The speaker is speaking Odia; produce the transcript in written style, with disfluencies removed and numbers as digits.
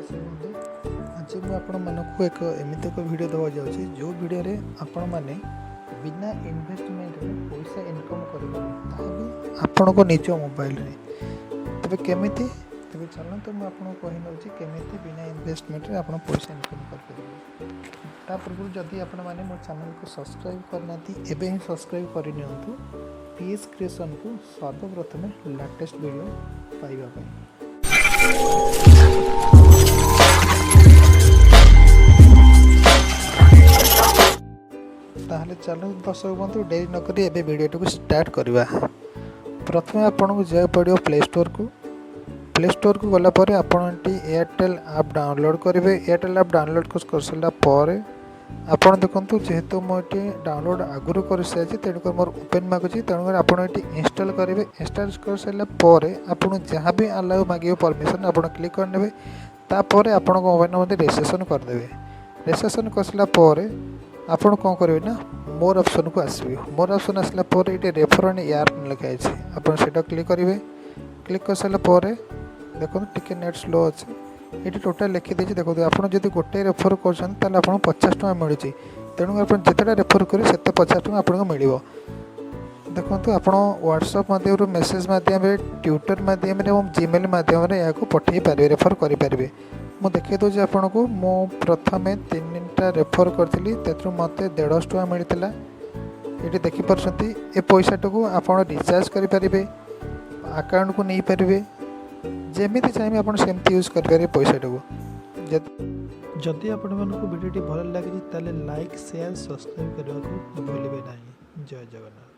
ଦର୍ଶକ ବନ୍ଧୁ, ଆଜି ମୁଁ ଆପଣମାନଙ୍କୁ ଏକ ଏମିତି ଏକ ଭିଡ଼ିଓ ଦେବାକୁ ଯାଉଛି, ଯେଉଁ ଭିଡ଼ିଓରେ ଆପଣମାନେ ବିନା ଇନଭେଷ୍ଟମେଣ୍ଟରେ ପଇସା ଇନକମ୍ କରିପାରିବେ, ତାହା ବି ଆପଣଙ୍କ ନିଜ ମୋବାଇଲରେ। ତେବେ କେମିତି? ତେବେ ଚାଲନ୍ତୁ, ମୁଁ ଆପଣଙ୍କୁ କହି ନେଉଛି କେମିତି ବିନା ଇନଭେଷ୍ଟମେଣ୍ଟରେ ଆପଣ ପଇସା ଇନକମ୍ କରିପାରିବେ। ତା ପୂର୍ବରୁ ଯଦି ଆପଣମାନେ ମୋ ଚ୍ୟାନେଲକୁ ସବସ୍କ୍ରାଇବ୍ କରିନାହାନ୍ତି, ଏବେ ହିଁ ସବସ୍କ୍ରାଇବ୍ କରିନିଅନ୍ତୁ ପିଏସ୍ କ୍ରିଏସନ୍କୁ ସର୍ବପ୍ରଥମେ ଲାଟେଷ୍ଟ ଭିଡ଼ିଓ ପାଇବା ପାଇଁ। ତାହେଲେ ଚାଲନ୍ତୁ ଦର୍ଶକ ବନ୍ଧୁ, ଡେରି ନକରି ଏବେ ଭିଡ଼ିଓଟିକୁ ଷ୍ଟାର୍ଟ କରିବା। ପ୍ରଥମେ ଆପଣଙ୍କୁ ଯିବାକୁ ପଡ଼ିବ ପ୍ଲେ ଷ୍ଟୋରକୁ। ପ୍ଲେ ଷ୍ଟୋରକୁ ଗଲା ପରେ ଆପଣ ଏଠି ଏୟାରଟେଲ୍ ଆପ୍ ଡାଉନଲୋଡ଼୍ କରିବେ। ଏୟାରଟେଲ୍ ଆପ୍ ଡାଉନଲୋଡ଼୍ କରିସାରିଲା ପରେ ଆପଣ ଦେଖନ୍ତୁ, ଯେହେତୁ ମୁଁ ଏଠି ଡାଉନଲୋଡ଼୍ ଆଗରୁ କରିସାରିଛି, ତେଣୁକରି ମୋର ଓପେନ୍ ମାଗୁଛି। ତେଣୁକରି ଆପଣ ଏଠି ଇନଷ୍ଟଲ୍ କରିବେ। ଇନଷ୍ଟଲ୍ କରିସାରିଲା ପରେ ଆପଣ ଯାହା ବି ଆଲାଉ ମାଗିବ ପରମିସନ୍, ଆପଣ କ୍ଲିକ୍ କରିନେବେ। ତାପରେ ଆପଣଙ୍କ ମୋବାଇଲ୍ ନମ୍ବର ରେଜିଷ୍ଟ୍ରେସନ୍ କରିଦେବେ। ରେଜିଷ୍ଟ୍ରେସନ୍ କରିସାରିଲା ପରେ ଆପଣ କ'ଣ କରିବେ ନା, ମୋର୍ ଅପସନ୍କୁ ଆସିବେ। ମୋର୍ ଅପସନ୍ ଆସିଲା ପରେ ଏଇଠି ରେଫର୍ ଆଣ୍ଡ ୟାର୍ନ ଲେଖା ହେଇଛି, ଆପଣ ସେଇଟା କ୍ଲିକ୍ କରିବେ। କ୍ଲିକ୍ କରିସାରିଲା ପରେ ଦେଖନ୍ତୁ, ଟିକେ ନେଟ୍ ସ୍ଲୋ ଅଛି। ଏଇଠି ଟୋଟାଲ୍ ଲେଖିଦେଇଛି, ଦେଖନ୍ତୁ। ଆପଣ ଯଦି ଗୋଟେ ରେଫର୍ କରୁଛନ୍ତି, ତାହେଲେ ଆପଣଙ୍କୁ 50 ଟଙ୍କା ମିଳୁଛି। ତେଣୁ ଆପଣ ଯେତେଟା ରେଫର୍ କରିବେ, ସେତେ 50 ଟଙ୍କା ଆପଣଙ୍କୁ ମିଳିବ। ଦେଖନ୍ତୁ, ଆପଣ ହ୍ୱାଟ୍ସଆପ୍ ମାଧ୍ୟମରୁ, ମେସେଜ୍ ମାଧ୍ୟମରେ, ଟ୍ୱିଟର୍ ମାଧ୍ୟମରେ ଏବଂ ଜିମେଲ୍ ମାଧ୍ୟମରେ ଏହାକୁ ପଠାଇ ପାରିବେ, ରେଫର୍ କରିପାରିବେ। ମୁଁ ଦେଖାଇ ଦେଉଛି ଆପଣଙ୍କୁ। ମୁଁ ପ୍ରଥମେ ତିନିଟା ରେଫର୍ କରିଥିଲି, ସେଥିରୁ ମୋତେ 150 ଟଙ୍କା ମିଳିଥିଲା। ଏଠି ଦେଖିପାରୁଛନ୍ତି। ଏ ପଇସାଟାକୁ ଆପଣ ରିଚାର୍ଜ କରିପାରିବେ, ଆକାଉଣ୍ଟକୁ ନେଇପାରିବେ, ଯେମିତି ଚାହିଁବେ ଆପଣ ସେମିତି ୟୁଜ୍ କରିପାରିବେ ପଇସାଟାକୁ। ଯଦି ଆପଣମାନଙ୍କୁ ଭିଡ଼ିଓଟି ଭଲ ଲାଗିଛି, ତାହେଲେ ଲାଇକ୍, ସେୟାର, ସବସ୍କ୍ରାଇବ୍ କରିବାକୁ ଭୁଲିବେ ନାହିଁ। ଜୟ ଜଗନ୍ନାଥ।